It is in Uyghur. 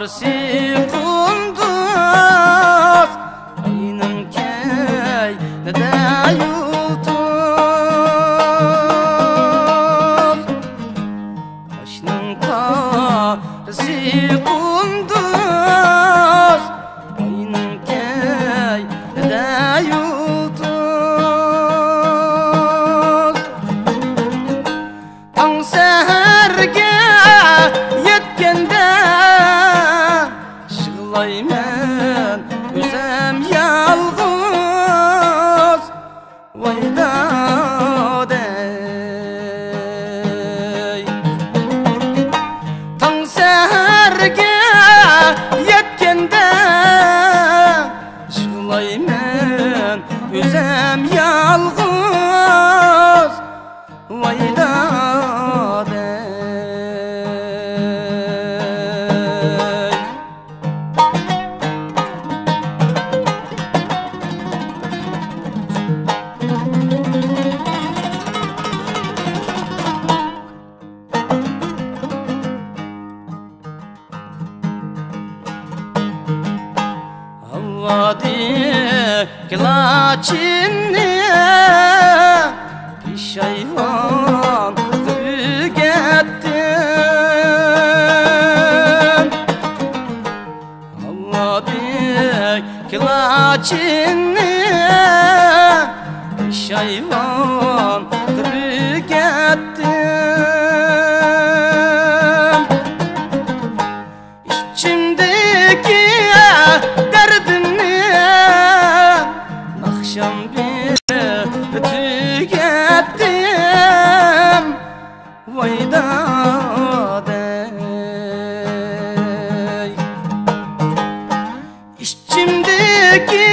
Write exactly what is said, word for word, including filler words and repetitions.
قارىسى قۇندۇز، ئاينىڭ كەينىدە يۇلتۇز. قاشنىڭ قارىسى قۇندۇز، ئاينىڭ كەينىدە يۇلتۇز. تاڭ سەھەرگە يەتكەندە يىغلايمەن ئۆزۈم يالغۇز. ۋاي دادەي. تاڭ سەھەرگە يەتكەندە يىغلايمەن ئۆزۈم يالغۇز. ۋاي دادەي. ھاۋادىكى لاچىننى پېشايۋان ئۆگەتتىم. ھاۋادىكى لاچىننى پېشايۋان ئۆگەتتىم. ئىچىمدىكى دەردىمنى ئاخشام بىر تۈگەتتىم. ۋاي دادەي. ئىچىمدىكى